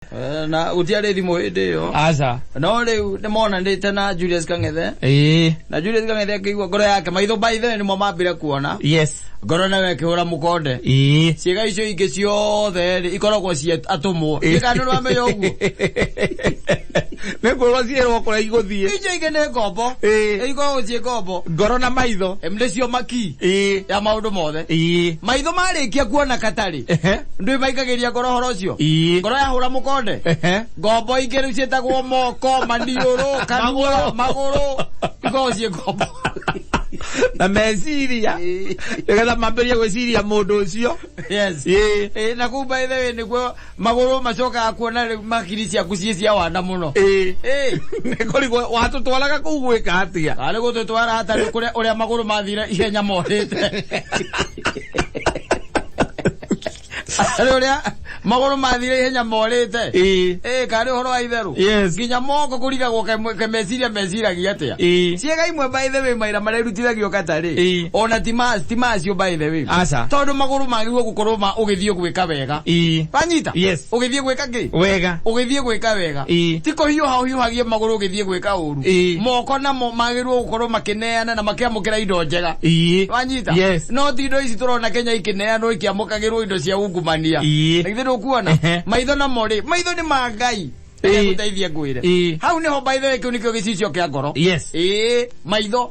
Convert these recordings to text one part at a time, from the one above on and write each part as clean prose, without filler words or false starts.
Na gũtiarĩ thimũ hĩndĩ ĩyo. Aca. No rĩu nĩ monanĩte na Julius Kang'ethe. Na Julius Kang'ethe akĩigua ngoro yake, maitho by the way nĩmo mambire kuona. Ngoro nayo ĩkĩhũra mũkonde. Ciĩga icio ingĩ ciothe rĩ ikoragwo ciĩ atũmwo. Ciĩga nĩ ũramenya ũguo. Nĩ ngũrwo ciĩrwo kũrĩa igũthiĩ. Icio ingĩ nĩ ngombo. Ikoragwo ciĩ ngombo. Ngoro na maitho. Nĩcio maki ya maũndũ mothe. Maitho marĩkia kuona katarĩ. Ndũĩ maikagĩria ngoro ũhoro ũcio. Ngoro yahũra mũkonde. Ngombo ingĩ rĩu ciĩtagwo moko, maniũrũ, kanua, magũrũ. Ikoragwo ciĩ ngombo. Na meciria. Nĩgetha mambĩrĩrie gwĩciria mũndũ ũcio. Yes. Na kũu by the way nĩguo magũrũ macokaga kuona rĩu makiri ciaku ciĩ cia wana mũno. Nĩ kũrigwo watũtwaraga kũu gwĩka atĩa? Arĩ gũtũtwara hatarĩ kũrĩa ũrĩa magũrũ mathire ihenya morĩte. Arĩ ũrĩa magũrũ mathire ihenya morĩte. Karĩ ũhoro wa itherũ. Nginya moko kũrigagwo ke meciria meciragia atĩa. Ciĩga imwe by the way maira marerutithagio katarĩ. Ona ti macio by the way. Aca. Tondũ magũrũ magĩrĩirwo gũkorwo ma ũgĩthiĩ gwĩka wega. Wanyita? Yes. Ũgĩthiĩ gwĩka kĩ? Wega. Ũgĩthiĩ gwĩka wega. Ti kũhiũha ũhiũhagie magũrũ ũgĩthiĩ gwĩka ũru. Moko namo magĩrĩirwo gũkorwo makĩneana na makĩamũkĩra indo njega. Wanyita? Yes. No ti indo ici tũrona Kenya ikĩneanwo ikĩamũkagĩrwo indo cia ungumania. Na githĩ ndũkuona? Maitho namo rĩ, maitho nĩ ma Ngai. Gũteithie ngwĩre. Hau nĩho by the way kĩu nĩkĩo gĩcicio kĩa ngoro. Maitho.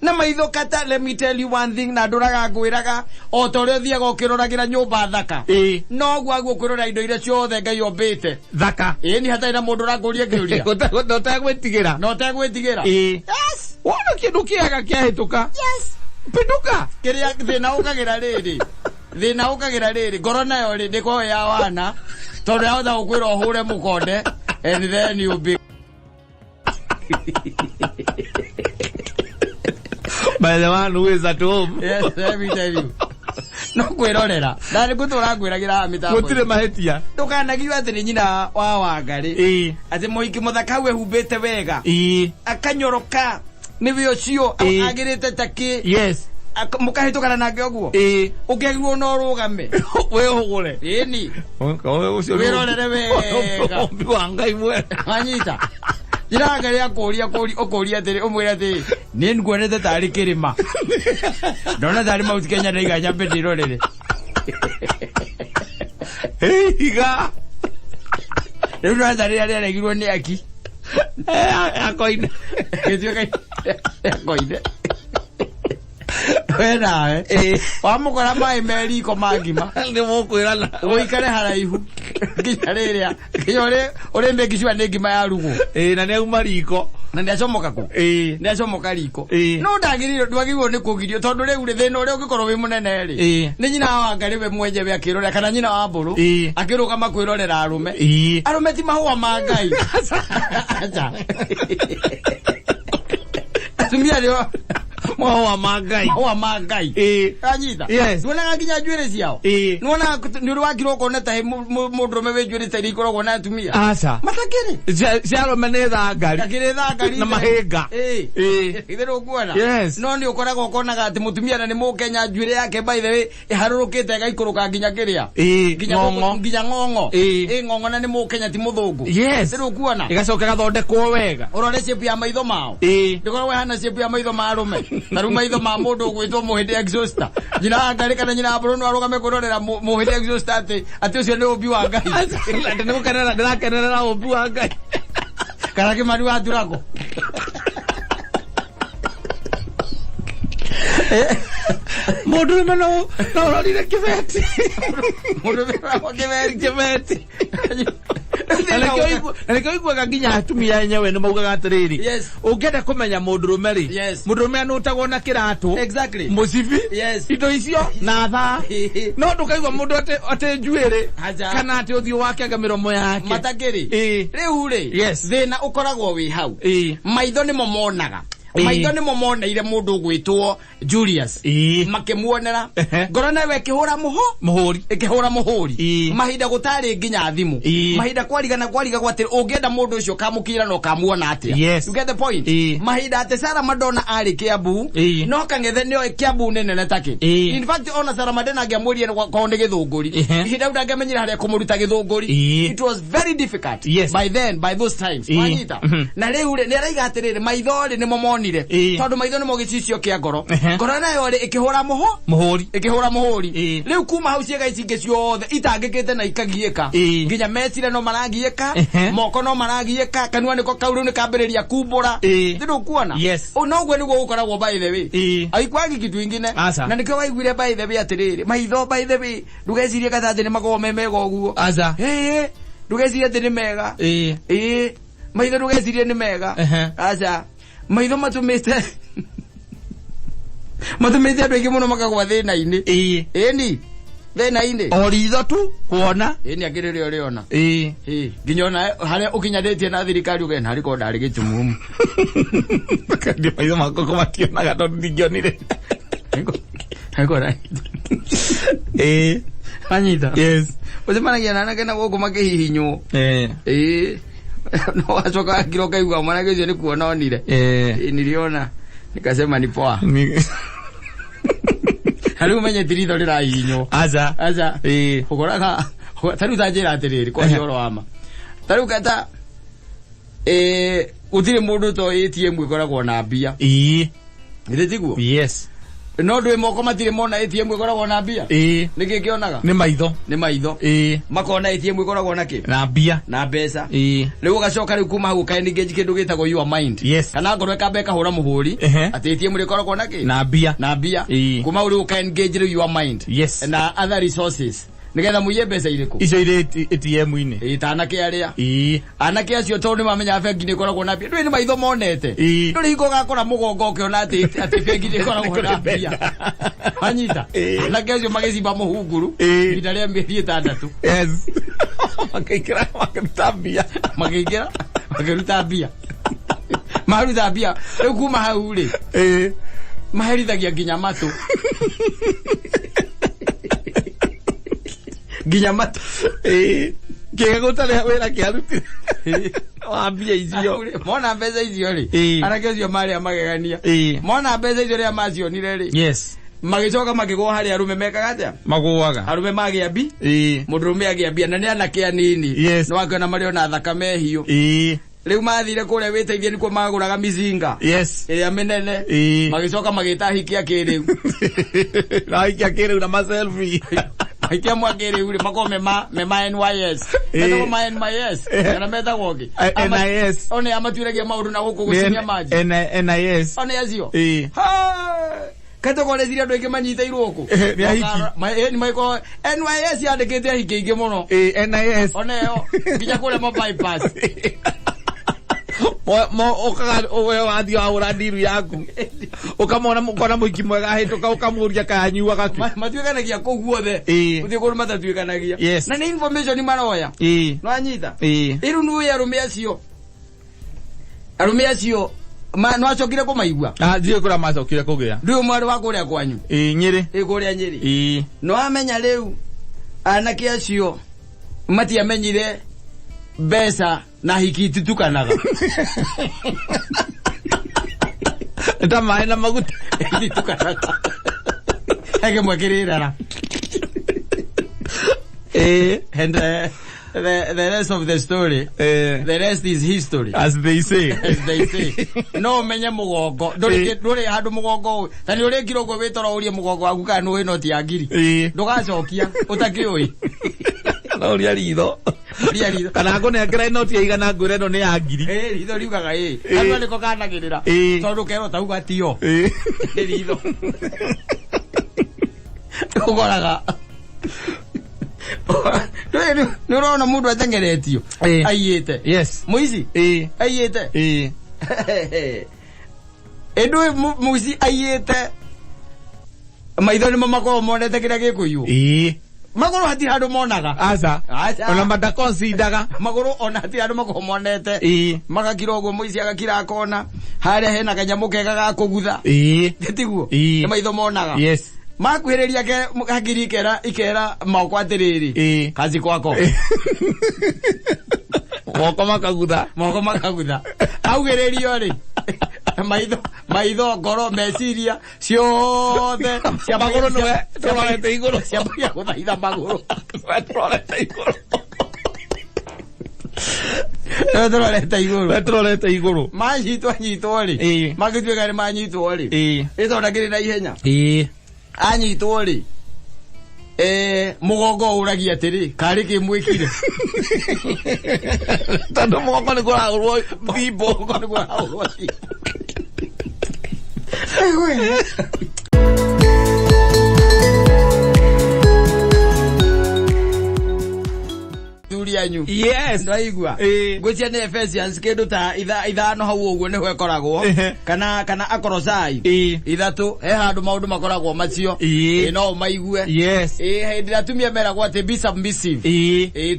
Na maitho kata, let me tell you one thing, na ndũraga ngwĩraga, o ta ũrĩa ũthiaga ũkĩroragĩra nyũmba thaka. Noguo aguo kwĩrora indo iria ciothe Ngai ombĩte. Thaka. Ni hatarĩ na mũndũ ũrakũria kĩũria. Ũtegwĩtigĩra. Na ũtegwĩtigĩra. Yes. Wona kĩndũ kĩega kĩahĩtũka. Yes. Pĩndũka. Kĩrĩa thĩna ũkagĩra rĩrĩ. Thĩna ũkagĩra rĩrĩ, ngoro nayo rĩ, ndĩkoragwo ya wana, tondũ yahota gũkwĩra ũhũre mũkonde, and then you be By the one who is at home. Yes, let me tell you. No kwĩrorera. Na nĩ ngũtũra ngwĩragĩra haha mĩtambo. Gũtirĩ mahĩtia. Ndũkanagio atĩ nĩ nyina wa Wangarĩ. Atĩ mũhiki mũthaka wehumbĩte wega. Akanyoroka nĩwe ũcio agĩrĩte ta kĩ. Yes. Mũkahĩtũkana nake ũguo. Ũkĩagĩrĩirwo no ũrũgame. Wĩhũgũre. Ĩni. Ũcio nĩ Wĩrorere wega. ũmbi wa Ngai mwega. Wanyita. Njĩra Ngai akũria kũria ũkũria atĩrĩ ũmwĩre atĩrĩ niĩ nguonete tarĩ kĩrĩma. Ndona tarĩ Mount Kenya ndaiga nyambe ndĩrorere. Iga. Rĩu ndona tarĩ rĩrĩa rĩaregirwo nĩ aki. Akoine. Gĩtuĩka akoine. We nawe. Wamũkora maĩ me riko ma ngima. Nĩ mũkwĩrana. Ũikare haraihu. Nginya rĩrĩa nginya ũrĩ make sure nĩ ngima yarugwo. Na nĩ auma riko. Na nĩ acomoka kũ? Nĩ acomoka riko. No ndwagĩrĩirwo nĩ kũgirio tondũ rĩu rĩ thĩna ũrĩa ũngĩkorwo wĩ mũnene rĩ. Nĩ nyina wa Wangarĩ we mwenyewe akĩrorera kana nyina wa Mbũrũ. Akĩrũgama kwĩrorera arũme. Arũme ti mahũa ma Ngai. Aca. Atumia nĩo Mahũa ma Ngai. Mahũa ma Ngai. Anyita. Yes. Nĩwonaga nginya njuĩrĩ ciao. Nĩwonaga nĩ ũrĩ wakira ũkona ta mũndũrũme wĩ njuĩrĩ ta iria ikoragwo na atumia. Aca. Matakĩrĩ. Cia arũme nĩ thangari. Akĩrĩ thangari. Na mahĩnga. Githĩ ndũkuona? Yes. No nĩ ũkoraga ũkonaga atĩ mũtumia na nĩ mũkenya njuĩrĩ yake by the way ĩharũrũkĩte ĩgaikũrũka nginya kĩrĩa. Nginya Ng'ong'o. Nginya ng'ong'o. Ng'ong'o na nĩ mũkenya ti mũthũngũ. Yes. Githĩ ndũkuona? Ĩgacoka ĩgathondekwo wega. Ũrore shape ya maitho mao. Ndĩkoragwo ĩhana shape ya maitho ma arũme. Ta rĩu maitho ma mũndũ ũgwĩtwo Mũhĩndĩ Exhauster. Nyina wa Ngarĩ kana nyina wa Mbũrũ no arũgame kwĩrorera Mũhĩndĩ Exhauster atĩ ũcio nĩ ũmbi wa Ngai. Atĩ nĩ gũkenerera, ndĩrakenerera ũmbi wa Ngai. Kana Kĩmani wa Turago. Mũndũ ũrũme no ũrorire kĩbeti. Mũndũ ũrũme ũrorire kĩbeti. Kĩbeti. Na nĩkĩo iguaga nginya atumia enyewe nĩ maugaga atĩrĩrĩ. Yes. Ũngĩenda kũmenya mũndũrũme rĩ, Yes. mũndũrũme anũtagwo na kĩratũ. Exactly. Mũcibi. Yes. Indo icio na thaa. No ndũkaigua mũndũ atĩ njuĩrĩ Aja. kana atĩ ũthiũ wake anga mĩromo yake. Matakĩrĩ. Rĩu rĩ, Yes. thĩna ũkoragwo wĩ hau. Maitho nĩmo monaga. Maitho nĩmo moneire mũndũ ũgwĩtwo Julius. Makĩmuonera. Ngoro nayo ĩkĩhũra mũhũri. Ĩkĩhũra mũhũri. Mahinda gũtarĩ nginya thimũ. Mahinda kwarigana kwarigagwo atĩ ũngĩenda mũndũ ũcio ũkamũkinyĩra na ũkamuona atĩa. Yes. You get the point? Mahinda atĩ Sarah Madonna arĩ Kiambu, no Kang'ethe nĩoĩ Kiambu nĩ nene takĩ. In fact ona Sarah Madonna angĩamwĩrire korwo nĩ Gĩthũngũri, ihinda rĩu ndangĩamenyire harĩa kũmũruta Gĩthũngũri. It was very difficult. Yes. By then, by those times. Wanyita? Na rĩu rĩ, nĩ araiga atĩrĩrĩ, maitho rĩ nĩmo monire. Tondũ maitho nĩmo gĩcicio kĩa ngoro. Ngoro nayo rĩ ĩkĩhũra mũhũri. Ĩkĩhũra mũhũri. Rĩu kuma hau ciĩga ici ingĩ ciothe itangĩkĩte na ikagiĩka. Nginya meciria no maragiĩka, moko no maragiĩka, kanua nĩko kau rĩu nĩkambĩrĩria kumbũra. Nĩ ndũkuona? Yes. Noguo nĩguo gũkoragwo by the way. Aikwagi kitu ingine. Aca. Na nĩkĩo waiguire by the way atĩrĩrĩ, maitho by the way, ndũgecirie kata atĩ nĩ makoragwo me mega ũguo. Aca. Ndũgecirie atĩ nĩ mega. Maitho ndũgecirie nĩ mega. Aca. Maitho matũmĩte andũ aingĩ mũno makagwa thĩna-inĩ. Ĩni thĩna-inĩ. O ritho tu kuona. Ĩni angĩ rĩrĩa ũrĩona. Nginya ona harĩa ũkinyanĩtie na thirikari ũgena harĩ korwo ndarĩ gĩtumumu. Kandi maitho makwa ko mationaga tondũ ndingĩonire. Anyita. Yes. Ũcemanagia na anake na gũkũ makĩhihinywo. No wacoka wakira ũkaigua mwanake ũcio nĩ kuona onire. Niliona nikasema ni poa. Rĩu menye ti ritho rĩrahihinywo. Aca. Aca. Ũkoraga ta rĩu ta njĩra atĩrĩrĩ kwaria ũhoro wa ma. Ta rĩu kata gũtirĩ mũndũ ũtoĩ ATM ĩkoragwo na mbia. Githĩ tiguo? Yes. No ndũĩ moko matirĩ mona ATM ĩkoragwo na mbia? Nĩkĩ kĩonaga? Nĩ maitho. Nĩ maitho. Makona ATM ĩkoragwo na kĩ? Na mbia. Na mbeca. Rĩu ũgacoka rĩu kuma hau ũka engage kĩndũ gĩtagwo your mind. Yes. Kana ngoro ĩkamba ĩkahũra mũhũri atĩ ATM rĩkoragwo na kĩ? Na mbia. Na mbia. Kuma hau rĩu ũka engage rĩu your mind. Yes. Na other resources. Nĩgetha mũiye mbeca irĩkũ? Icio irĩ ATM-inĩ. Ta anake arĩa. Anake acio tondũ nĩmamenyaga bengi nĩ ĩkoragwo na mbia. Ndũĩ nĩ maitho monete. Ndũrĩ hingo ũgakora mũgongo ũkĩona atĩ bengi nĩ ĩkoragwo na mbia. Wanyita? Anake acio magĩcimba mũhunguru ihinda rĩa mĩeri 6. Yes. Makĩingĩra makĩruta mbia. Makĩingĩra makĩruta mbia. Maruta mbia. Rĩu kuma hau rĩ. Maherithagia nginya matũ. Nginya matũ. Kĩga gũtarĩ wĩra kĩarutire. Wa mbia icio. Mona mbeca icio rĩ. Anake acio marĩ a magegania. Mona mbeca icio rĩrĩa macionire rĩ. Yes. Magĩcoka makĩgũa harĩa arũme mekaga atĩa? Magũaga. Arũme magĩa mbi. Mũndũrũme agĩa mbia na nĩ anake anini. Yes. Nĩ wakĩona marĩ ona thakame hiũ. Rĩu mathire kũrĩa wĩteithie nĩkuo magũraga mizinga. Yes. Ĩrĩa mĩnene. Magĩcoka magĩta ahiki a kĩrĩu. Na ahiki a kĩrĩu na ma selfie. Ahiki amwe a kĩrĩu rĩ makoragwo me ma NYS. Metagwo ma NYS. Kana metagwo kĩ? NIS. One amatuĩragia maũndũ na gũkũ gũcinia maji. NIS. One acio. Kategore ciria andũ aingĩ manyitĩirwo kũ? Nĩ ahiki. Nĩ maiko NYS yandĩkĩte ahiki aingĩ mũno. NIS. One ĩyo nginya kũrĩa ma bypass. Ũkaga we wathiĩ wahũra ndiru yaku. Ũkamona ũkona mũiki mwega ahĩtũka ũkamũria kana anyuaga kĩ. Matuĩkanagia kũu guothe. Gũtirĩ kũndũ matatuĩkanagia. Yes. Na nĩ information maroya. Nĩwanyita? Rĩu nĩũĩ arũme acio. Arũme acio nĩwacokire kũmaigua? Ndiũĩ kũrĩa macokire kũgĩa. Ndũĩ mwarĩ wa kũrĩa kwanyu? Nyĩrĩ. Kũrĩa Nyĩrĩ. Nĩwamenya rĩu anake acio matiamenyire mbeca na hiki ititukanaga. Ta maĩ na maguta. Ititukanaga. He kĩmwe kĩrĩrara. And the rest of the story, the rest is history. As they say. As they say. No menye mũgongo. Ndũrĩ handũ mũgongo ũyũ. Ta nĩ ũrĩkire ũguo wĩtoro ũrie mũgongo waku kana nĩũĩ noti ya ngiri. Ndũgacokia, ũtakĩũĩ. No ũria ritho. Ũria ritho. Kana ngũnengere noti ya igana ngwĩre ĩno nĩ ya ngiri. Ritho riugaga ĩ. Kanua nĩko kanagĩrĩra. Tondũ kerwo tauga tiyo. Nĩ ritho. Ũkoraga. Nĩ ũrona mũndũ ateng'eretio. Aiyĩte. Yes. Mũici? Aiyĩte. Ĩndũ mũici aiyĩte. Maitho nĩmo makoragwo monete kĩrĩa gĩkũiywo. Magũrũ hatirĩ handũ monaga. Aca. Aca. Ona matakonsidaga. Magũrũ ona hatirĩ handũ makoragwo monete. Magakira ũguo mũici agakira akona. Harĩa hena kanyamũ kega ga kũgutha. Tiguo? Nĩ maitho monaga. Yes. Makuhĩrĩria ke hakiri ikera ikera moko atĩrĩrĩ. Kazi kwako. Moko makagutha. Moko makagutha. Augĩrĩrio rĩ. Maitho maitho ngoro meciria ciothe cia magũrũ nĩwe tũrorete igũrũ. Ciambagia gũthaitha magũrũ. Nĩwe tũrorete igũrũ. Nĩwe tũrorete igũrũ. Nĩwe tũrorete igũrũ. Manyitwo anyitwo rĩ. Mangĩtuĩka nĩ manyitwo rĩ. Ĩ tondũ ndakĩrĩ na ihenya. Anyitwo rĩ. Mũgongo ũragia atĩrĩ, karĩ kĩ mwĩkire? Tondũ mũgongo nĩ kũragũrwo thimbo. Mũgongo nĩ kũragũrwo thimbo. Thuri anyu. Yes. Ndaigua. Ngwĩciria nĩ Ephesians kĩndũ ta ithano hau ũguo nĩho ĩkoragwo. Kana kana Akolosai. Ithatũ he handũ maũndũ makoragwo macio. No ũmaigue. Yes. Hĩndĩ ĩrĩa atumia meragwo atĩ be submissive. To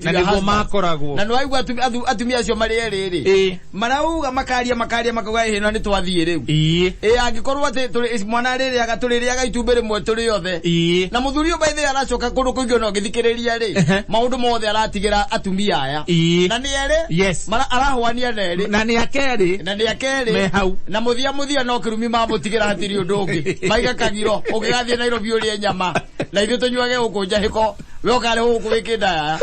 Na your nĩguo husbands. makoragwo. Na nĩwaigua atumia acio marĩ erĩ rĩ. Marauga makaria makaria makauga ĩno nĩ twathiĩ rĩu. Angĩkorwo atĩ mwana arĩrĩaga tũrĩrĩaga itumbĩ rĩmwe tũrĩ othe. Na mũthuri ũyũ by the way aracoka kũndũ kũingĩ ona ũngĩthikĩrĩria rĩ. Maũndũ mothe aratigĩra atumia aya. Na nĩ erĩ. Yes. Arahwania na erĩ. Na nĩ akerĩ. Na nĩ akerĩ. Me hau. Na mũthia mũthia no kĩrumi mamũtigĩra hatirĩ ũndũ ũngĩ. Maiga kagiro ũngĩgathiĩ Nairobi ũrĩe nyama. Na ithuĩ tũnyuage gũkũ njahĩko. We ũkarĩ gũkũ wĩkĩnda yaya.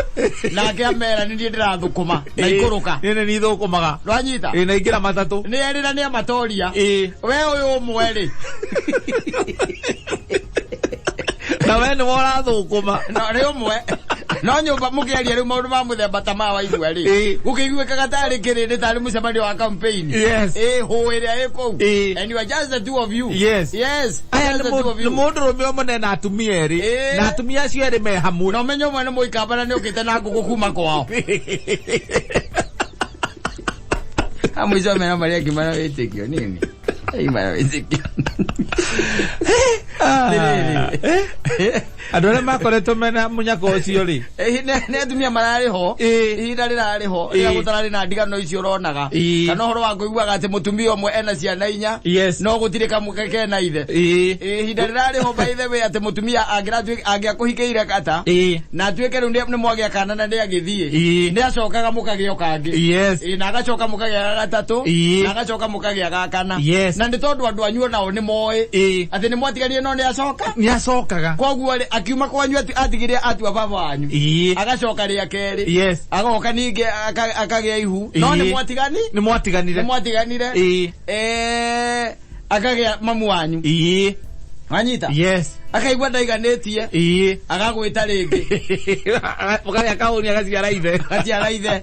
Nake amera nĩ niĩ ndĩrathũkũma na ikũrũka. Nĩ nĩ thũkũmaga. Ndwanyita? Na ingĩra matatũ. Nĩ erĩ na nĩ amatoria. We ũyũ ũmwe rĩ. Na we nĩwe ũrathũkũma. No nĩ ũmwe. No nyũmba mũkĩaria rĩu maũndũ ma mũthemba ta maya waigua rĩ. Gũkĩiguĩkaga tarĩ kĩrĩndĩ tarĩ mũcemanio wa campaign. Yes. Hũ ĩrĩa ĩ kũu. And you are just the two of you. Yes. Yes. Aya Just the two of nĩ you. mũndũrũme ũmwe na atumia erĩ. Na atumia acio erĩ me hamwe. Na ũmenye ũmwe nĩ mũikamba na nĩ ũkĩte na ngũkũ kuma kwao. Amũico mena marĩa angĩ mara wĩtĩkio nini. Mara wĩtĩkio. Andũ arĩa makoretwo mena mũnyaka ũcio rĩ. Nĩ atumia mararĩ ho. Ihinda rĩrarĩ ho. Rĩrĩa gũtararĩ na ndigano icio ũronaga. Kana ũhoro wa kũiguaga atĩ mũtumia ũmwe ena ciana inya. No gũtirĩ kamwe kena ithe. Ihinda rĩrarĩ ho by the way atĩ mũtumia angĩakũhikĩire kata. Na atuĩke rĩu nĩ mwagĩa kana na nĩ agĩthiĩ. Nĩ acokaga mũkagĩa kangĩ. Yes. Na agacoka mũkagĩa gatatũ. Na agacoka mũkagĩa ga kana. Yes. Na nĩ tondũ andũ anyu onao nĩ moĩ. Atĩ nĩ mwatiganire no nĩ acoka. Nĩ acokaga. Koguo rĩ akiuma kwanyu atigire atua baba wanyu. Agacoka rĩa kerĩ. Yes. Agoka ningĩ akagĩa ihu. No nĩ mwatigani? Nĩ mwatiganire. Nĩ mwatiganire. Akagĩa mamu wanyu. Wanyita? Yes. Akaigua ndaiganĩtie. Agagwĩta rĩngĩ. Mũkagĩa kaũni agaciara ithe. Agaciara ithe.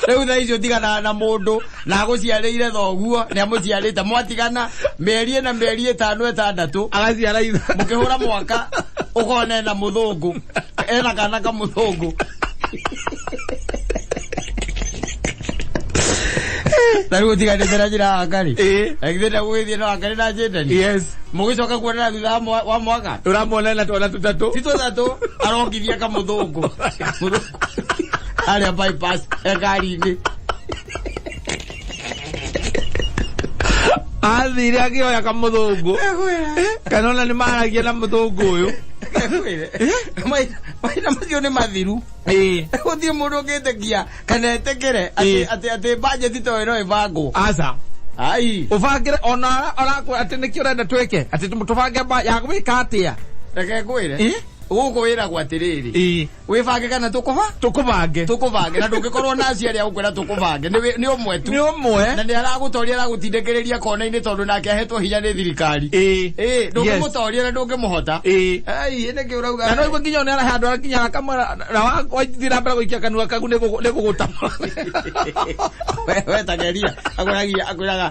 Rĩu thaa icio tigana na mũndũ na agũciarĩire thoguo nĩ amũciarĩte mwatigana mĩeri ĩna mĩeri ĩtano ĩtandatũ agaciara ithe mũkĩhũra mwaka ũkona ena mũthũngũ ena kana kamũthũngũ. Na rĩu ũtiganĩte na njĩra ya Ngai. Na githĩ ndagũgĩthiĩ no Ngai na njĩndani. Yes. Mũgĩcoka kuonana thutha wa mwaka. Ũramuona na twana tũtatũ. Ti tũtatũ arongithia kamũthũngũ. Harĩa bypass ngari-inĩ. Athire akĩoya kamũthũngũ. Kana ona nĩ maragia na mũthũngũ ũyũ. Mahinda macio nĩ mathiru. Gũtirĩ mũndũ ũngĩtĩkia kana etĩkĩre atĩ budget to ĩno ĩbangwo. Aca. Ai. Ũbangĩre ona ũrakwĩra atĩ nĩkĩo ũrenda twĩke atĩ tũbange ya gwĩka atĩa. Reke ngwĩre. Gũkũ wĩragwo atĩrĩrĩ. Wĩbange kana tũkũba? Tũkũbange. Tũkũbange na ndũngĩkorwo na aciari a gũkwĩra tũkũbange. Nĩ ũmwe tu. Nĩ ũmwe. Na nĩ aragũtoria aragũtindĩkĩrĩria kona-inĩ tondũ nake ahetwo hinya nĩ thirikari. Ndũngĩmũtoria na ndũngĩmũhota. Ai, nĩkĩ ũrauga? Na no igua nginya nĩ arahe andũ nginya akamwĩra na wathiĩ na mbere gũikia kanua kagu nĩ gũgũtama. We tageria. Akwĩragia akwĩraga.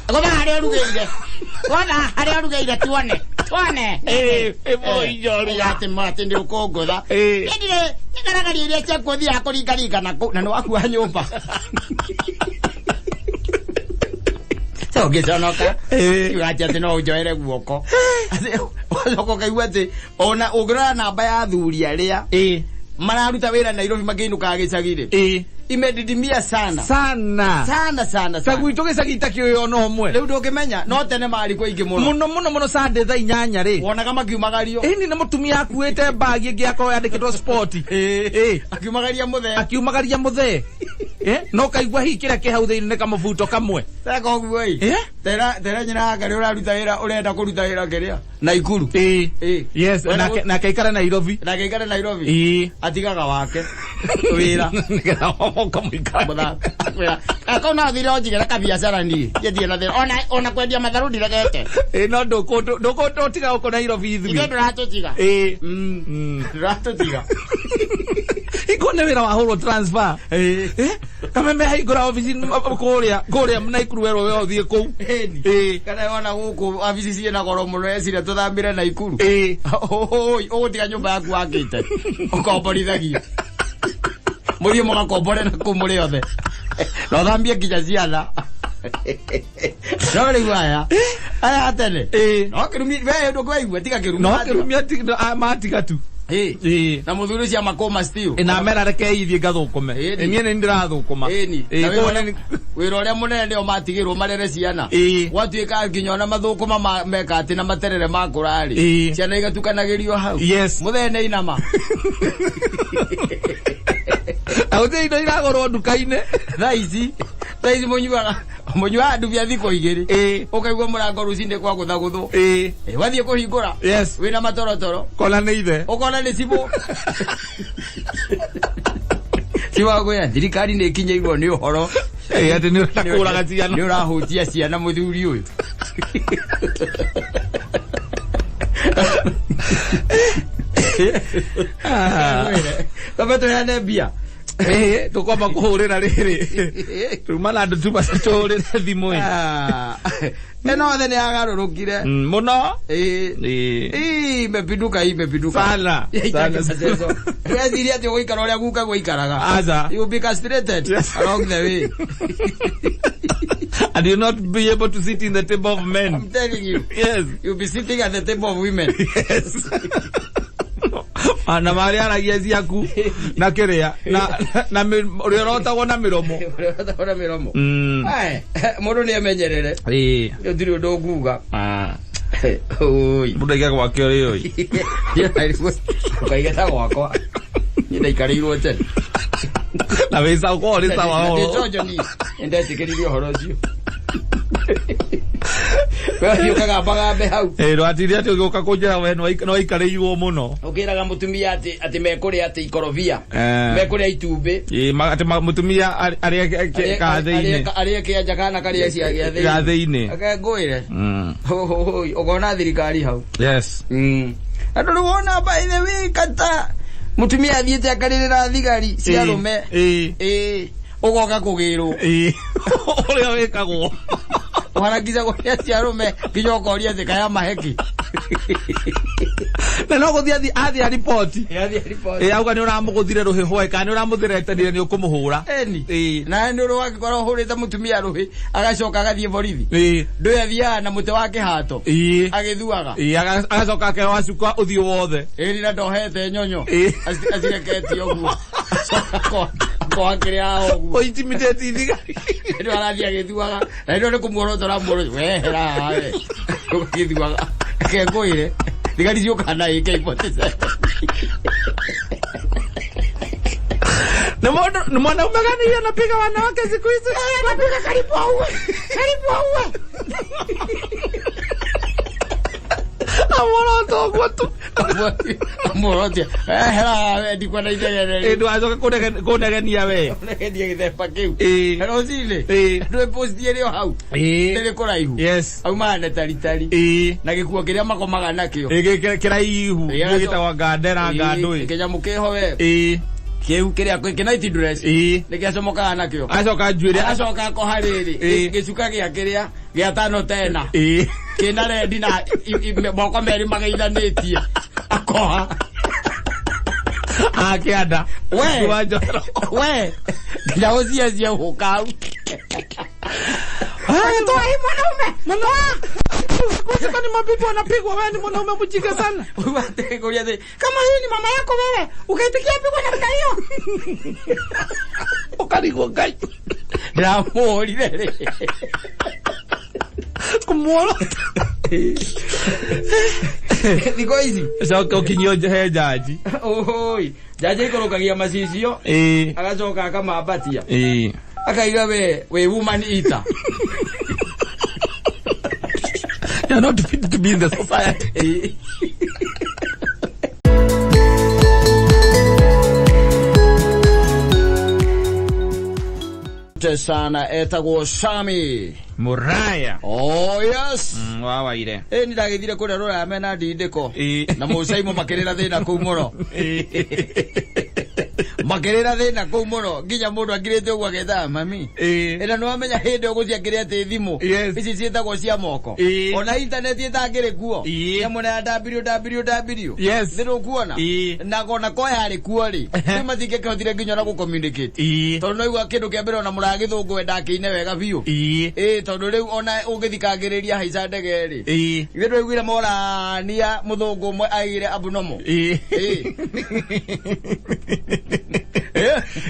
Goma harĩa ũrugĩire. Wona harĩa ũrugĩire tuone. Tuone. Atĩ nĩ ũkũngũtha. Ndirĩ nĩngaragaria iria ciaku ũthiaga kũringaringa na kũu na nĩ wakua nyũmba. Ũngĩconoka. Uga atĩ no ũnjoere guoko. Ũgacoka ũkaigua atĩ ona ũngĩrora namba ya athuri arĩa Mararuta wĩra Nairobi makĩinũkaga gĩcagi-rĩ. Imedidimia sana. Sana. Sana sana Ta sana. gwitũ gĩcagi itakĩũĩ ona ũmwe. Rĩu ndũngĩmenya no tene marĩ kuo aingĩ mũno. Mũno mũno mũno Sunday thaa 8 rĩ. Wonaga makiumagario. Ĩni na mũtumia akuĩte mbagi ĩngĩ akorwo yandĩkĩtwo sport. Akiumagaria mũthee. Akiumagaria mũthee. No kaigua hihi kĩrĩa kĩ hau thĩinĩ nĩ kamũbuto kamwe. Teka ũguo ĩ. Tera nyina yake rĩ ũraruta wĩra ũrenda kũruta wĩra kĩrĩa? Naikuru. Yes, nake aikare Nairobi. Nake aikare Nairobi. Atigaga wake. Wĩra. Nĩgetha ũkamũikara. Ako no thire onjigĩra kabiacara niĩ. Niĩ na thĩna. Ona kwendia matharũ ndiregete. No ndũkũtiga gũkũ Nairobi ithuĩ. Ithuĩ ndũratũtiga. Ndũratũtiga. Iko nĩ wĩra wahũrwo transfer. Kameme hahingũra obici kũrĩa Naikuru werwo we ũthiĩ kũu. Kana wona gũkũ obici ciĩna goro mũno eciria tũthambĩre Naikuru. Ũgũtiga nyũmba yaku wakĩte. Ũkomborithagia. Mũthiĩ mũgakombore na kũu mũrĩ othe. Na ũthambie nginya ciana. No rĩu aya. Aya tene. No kĩrumi we ndũkwaigua tiga kĩrumi. No kĩrumi matiga tu. Na mũthuri ũcio amakũma still. Na mera reke ithiĩ ngathũkũme. Niĩ nĩ ndĩrathũkũma. Wĩra ũrĩa mũnene nĩo matigĩrwo marere ciana. Gwatuĩka nginya ona mathũkũma meka atĩ na materere makũra rĩ. Ciana igatukanagĩrio hau. Mũthee nĩ inama. Na gũtirĩ indo iragũrwo nduka-inĩ. Thaa ici mũnyuaga ndubia thikũ igĩrĩ. Ũkaigua mũrango rũcinĩ kwa gũthagũthwo. Wathiĩ kũhingũra. Wĩna matorotoro. Kona nĩ ithe. Ũkona nĩ cibũ. Cibũ akwĩra thirikari nĩ ĩkinyĩirwo nĩ ũhoro. Atĩ nĩ ũrenda kũũraga ciana. Nĩ ũrahutia ciana mũthuri ũyũ. Twambe tũheane mbia. Tũkwamba kũhũrĩra rĩrĩ. Tuma na andũ tuma tũhũrĩre thimũ ĩ. Ĩno othe nĩ yagarũrũkire. Mũno. Imepinduka imepinduka. Sana. Weciria atĩ ũgũikara ũrĩa guka gũikaraga. Aca. You will be castrated along the way. And you'll not be able to sit in the table of men. I'm telling you. Yes. You'll be sitting at the table of women. Yes. Na marĩa aragia ciaku na kĩrĩa na ũrĩa ũrotagwo na mĩromo. Ũrĩa ũrotagwo na mĩromo. Mũndũ nĩ amenyerere. Gũtirĩ ũndũ ũnguga. Mũndũ aige gwake ũrĩ ũĩ. Ũkaiga ta gwakwa. Niĩ ndaikarĩirwo tene. Na wĩ sawa, ũkorwo ũrĩ sawa. Ndĩ chonjo niĩ. Nĩndetĩkĩririe ũhoro ũcio. We ũkagambagambe hau. Ndwatinde atĩ ũgĩũka kũnjĩra we no waikarĩirwo mũno. Ũkĩraga mũtumia atĩ mekũrĩa atĩ ikorobia. Mekũrĩa itumbĩ. Atĩ mũtumia arĩe gathĩ-inĩ. Arĩe kĩanja kana karĩe cia gĩathĩ-inĩ. Gĩathĩ-inĩ. Reke ngwĩre. Ũkona thirikari hau. Yes. Andũ rĩu wona by the way kata mũtumia athiĩte akarĩrĩra thigari cia arũme. Ũgoka kũgĩrwo. Ũrĩa wĩkagwo. Ũharakica kũrĩa cia arũme nginya ũkoria atĩ kaya maheki. Na no gũthiĩ athiĩ riboti. Auga nĩ ũramũgũthire rũhĩ hwaĩ kana nĩ ũramũthiretanire nĩ ũkũmũhũra. Na nĩ ũrĩ wagĩkorwo ũhũrĩte mũtumia rũhĩ agacoka agathiĩ borithi. Ndũĩ athiaga na mũtĩ wa kĩhato. Agĩthuaga. Agacoka akeoha cuka ũthiũ wothe. Na ndohete nyonyo. Acireketie ũguo. Akoha kĩrĩa ũguo. Ũintimidate thigari. Nĩ arathiĩ agĩthuaga. Na nĩ kũmuorota ũramuorota. Wehera haha we. Ũgĩthuaga. Reke ngwĩre. Thigari ciũkaga na AK-47. Ni mwanaume gani huyo anapiga wanawake siku hizi? Anapiga karibu auwe. Karibu auwe. Amoroto ũguo tu. Amoroto. Hera ndikwenda inegene. Ndũgacoke kũnegenia we. Kũnegenia gĩthemba kĩu. Rũcinĩ. Ndũĩ post ĩrĩ o hau. Ĩrĩ kũraihu. Yes. Aumaga na taritari. Na gĩkuo kĩrĩa makomaga nakĩo. Kĩraihu. Gĩtagwo ngandera ngandũĩ. Kĩnyamũ kĩho we. Kĩu kĩrĩa kĩ night dress. Nĩkĩacomokaga nakĩo. Acoka njuĩrĩ. Acoka akoha rĩrĩ. Gĩcuka gĩa kĩrĩa gĩa tano tena. Kĩna rendi na moko merĩ mageithanĩtie. Akoha. Akĩanda. We. We. Nginya ũciacie gũka hau. Twahi mwanaume. Mwanaume. Kwani mabibi wanapigwa, wewe ni mwanaume mjinga sana. Kama huyu ni mama yako wewe, ukaitikia pigwa namna hiyo. Ukarigwo Ngai. Ndĩramũhũrire rĩ. Kũmuorota. Thikũ ici. Coka ũkinyio he jaji. Oi, jaji aikũrũkagia macicio. Agacoka akamambatia. Akaiga we woman eater. You are not fit to be in the society. Sana etagwo Sami Muraya. Oh yes. Wa waire. Ni ndagithire kuria ruraya mena ndindiko. Na mucaimo makirira thina kuu muno. Makirira thina kuu muno nginya mundu akirite uguo agetha mami. Ina no amenya hindi uguciakire ati thimu. Ici cietagwo cia moko. Ona internet itangiri kuo. Nyamũ ya www. Yes. Nĩrũkuona. Na kona ko yarĩ kuo rĩ. Rĩu matingĩkĩhotire nginya ona gũ-communicate. Tondũ no igua kĩndũ kĩa mbere ona mũragĩthũngũ we ndakĩine wega biũ. Tondũ rĩu ona ũngĩthikangĩrĩria haica ndege rĩ. Ithuĩ twaiguire morania mũthũngũ ũmwe aigire abnormal.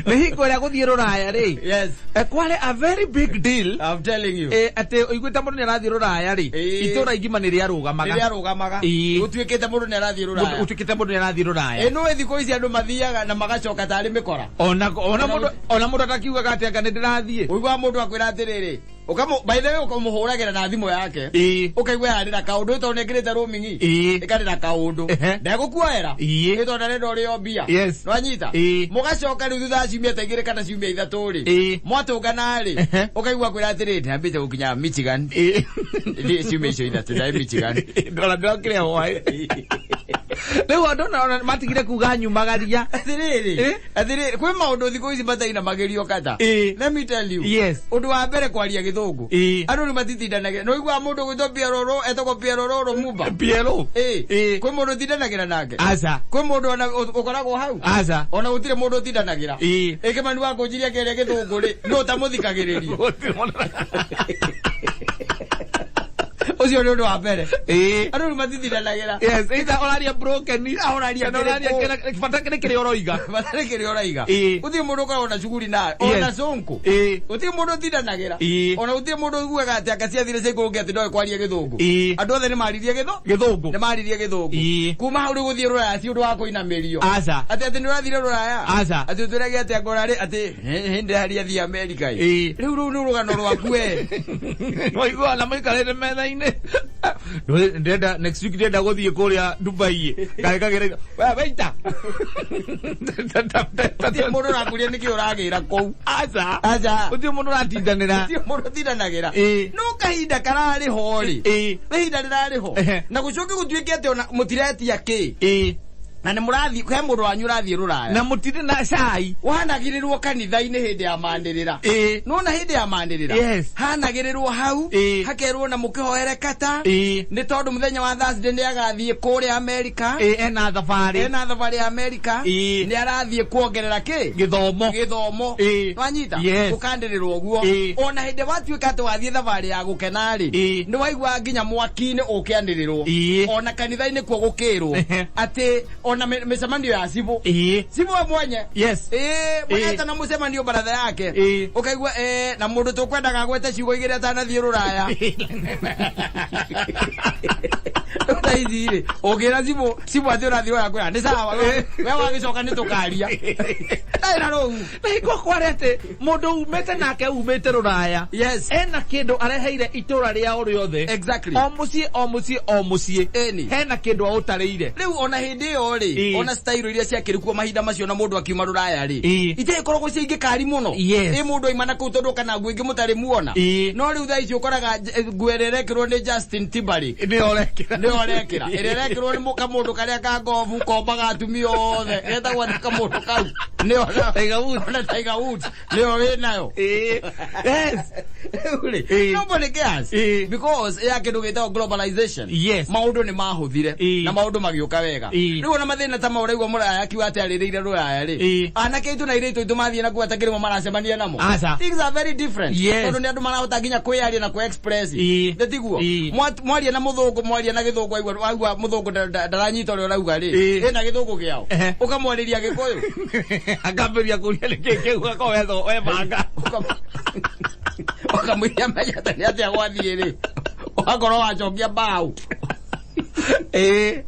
Nĩ hingo ĩrĩa gũthiĩ rũraya rĩ. Yes. Kware a very big deal. I'm telling you. Atĩ ũiguĩte mũndũ nĩ arathiĩ rũraya rĩ. Itũra igima nĩ rĩarũgamaga. Nĩ rĩarũgamaga. Gũtuĩkĩte mũndũ nĩ arathiĩ rũraya. Gũtuĩkĩte mũndũ nĩ arathiĩ rũraya. Nĩ thikũ ici andũ mathiaga na magacoka tarĩ mĩkora. Ona mũndũ atakiugaga atĩ anga nĩ ndĩrathiĩ. Ũiguaga mũndũ akwĩra atĩrĩrĩ. By the way ũkamũhũragĩra na thimũ yake. Ũkaigua yarĩra kaũndũ tondũ nĩekĩrĩte roaming. Ĩkarĩra kaũndũ. Ndegũkuoera. Ĩ tondũ arenda ũrĩo mbia. Yes. Nĩwanyita? Mũgacoka rĩu thutha wa ciumia ta igĩrĩ kana ciumia ithatũ rĩ. Mwatũngana rĩ. Ũkaigua akwĩra atĩrĩrĩ ndĩrambĩte gũkinya Michigan. Ciumia icio ithatũ ndarĩ Michigan. Ndora ndĩrokire hwaĩ. Rĩu andũ ona matigire kuga nyumagaria. Atĩrĩrĩ. Atĩrĩrĩ kwĩ maũndũ thikũ ici matainamagĩrio kata. Let me tell you. Yes. Ũndũ wa mbere kwaria gĩthũngũ. Andũ nĩ matitindanagĩra. Nĩ ũiguaga mũndũ ũgwĩtwo Pierro etagwo Pierro Lumumba. Pierro. Kwĩ mũndũ ũtindanagĩra nake. Aca. Kwĩ mũndũ ona ũkoragwo hau. Aca. Ona gũtirĩ mũndũ ũtindanagĩra. Kĩmani wa kũnjiria kĩaria gĩthũngũ rĩ, nũ ũtamũthikagĩrĩria. Ũcio nĩ ũndũ wa mbere. Andũ nĩ matitindanagĩra. Yes, either ũraria broken, ũraria kĩrĩkũ. Bata nĩ kĩrĩa ũroiga. Bata nĩ kĩrĩa ũroiga. Gũtirĩ mũndũ ũkoragwo na cuguri nawe. Ona cũnkũ. Gũtirĩ mũndũ ũtindanagĩra. Ona gũtirĩ mũndũ ũiguaga atĩ anga ciathire ciaikũrũke atĩ ndoĩ kwaria gĩthũngũ. Andũ othe nĩ maririe gĩthũngũ. Nĩ maririe gĩthũngũ. Kuma hau rĩu gũthiĩ rũraya ti ũndũ wa kũinamĩrio. Aca. Atĩ nĩ ũrathire rũraya. Aca. Atĩ ũtwĩrage atĩ anga ũrarĩ atĩ hĩndĩ harĩa athiĩ Amerika. Rĩu rũu nĩ rũgano rwaku we. Waigua na maikarĩte metha-inĩ. Ndenda next week ndenda gũthiĩ kũrĩa Dubai. Ngagĩkagĩra. We waita. Gũtirĩ mũndũ ũrakũria nĩkĩ ũragĩra kũu. Aca. Aca. Gũtirĩ mũndũ ũratindanĩra. Gũtirĩ mũndũ ũtindanagĩra. No kahinda kararĩ ho rĩ. Nĩ ihinda rĩrarĩ ho. Na gũcoke gũtuĩke atĩ ona mũtiretia kĩ. Na nĩ mũrathiĩ he mũndũ wanyu ũrathiĩ rũraya. Na mũtirĩ na cai. Wanagĩrĩrwo kanitha-inĩ hĩndĩ ya manĩrĩra. Nĩwona hĩndĩ ya manĩrĩra. Yes. Hanagĩrĩrwo hau. Hakerwo na mũkĩhoere kata. Nĩ tondũ mũthenya wa Thursday nĩ agathiĩ kũrĩa America. Ena thabarĩ. Ena thabarĩ ya America. Nĩ arathiĩ kuongerera kĩ? Gĩthomo. Gĩthomo. Nwanyita? Yes. Gũkandĩrĩrwo ũguo. Ona hĩndĩ watuĩka atĩ wathiĩ thabarĩ ya gũkena rĩ. Nĩ waigua nginya mwaki-inĩ ũkĩanĩrĩrwo. Ona kanitha-inĩ kuo gũkĩrwo. Atĩ ona mĩcemanio ya cibũ. Cibũ we mwenye. Yes. Mũgeta na mũcemanio baratha yake. Ũkaigua na mũndũ tũkwendaga agwete ciugo igĩrĩ atanathiĩ rũraya. Thaa ici rĩ, ũngĩra cibũ, cibũ atĩ ũrathiĩ rũraya kwĩra, nĩ sawa, we wagĩcoka nĩ tũkaria. Ndarĩ na rũu. Na hingo kware atĩ mũndũ umĩte nake umĩte rũraya. Yes. Ena kĩndũ areheire itũra rĩao rĩothe. Exactly. O mũciĩ, o mũciĩ, o mũciĩ. Hena kĩndũ aũtarĩire. Rĩu ona hĩndĩ ĩyo rĩ, ona style iria ciakĩrĩ kuo mahinda macio na mũndũ akiuma rũraya rĩ. Itikoragwo cia ingĩ kari mũno. Yes. Ĩ mũndũ aima na kũu tondũ kana nguo ingĩ mũtarĩ muona. Ĩĩ. No rĩu thaa ici ũkoraga nguo ĩrĩa ĩrekĩrwo nĩ Justin Timberlake. Nĩyo ũrekĩra. Nĩyo ũrekĩra. Ĩrĩa ĩrekĩrwo nĩ kamũndũ karĩa ka ngobu kombaga atumia othe. Getagwo atĩ kamũndũ kau. Nĩyo Tiger Woods. Na Tiger Woods. Nĩyo wĩnayo. Ĩĩ. Yes. Rĩu rĩ, Ĩĩ. nobody cares. Ĩĩ. Because ya kĩndũ gĩtagwo globalization. Yes. Maũndũ nĩ mahũthire Ĩĩ. na maũndũ magĩũka wega. Ĩĩ. Rĩu ona mathĩna ta mau ũraigua mũraya akiuga atĩ arĩrĩire rũraya rĩ. Ĩĩ. Anake aitũ na airĩtu aitũ mathiĩ na kuo atakĩrĩmo maracemania namo. Aca. Things are very different. Yes. Tondũ nĩ andũ marahota nginya kwĩyaria na kwĩ-express. Ĩĩ. Nĩ tiguo? Ĩĩ. Mwaria na mũthũngũ, mwaria na gĩthũngũ aigua aigua mũthũngũ ndaranyita ũrĩa ũrauga rĩ. Ĩĩ. Ĩna gĩthũngũ kĩao. Ehe. Ũkamwarĩria gĩkũyũ. Akambĩrĩria kũria nĩkĩ kĩu akorwo webanga. Ũkamwĩria menyete nĩ atĩa gwathiĩ rĩ. Ũgakorwo wacokia mbaũ. Ĩĩ.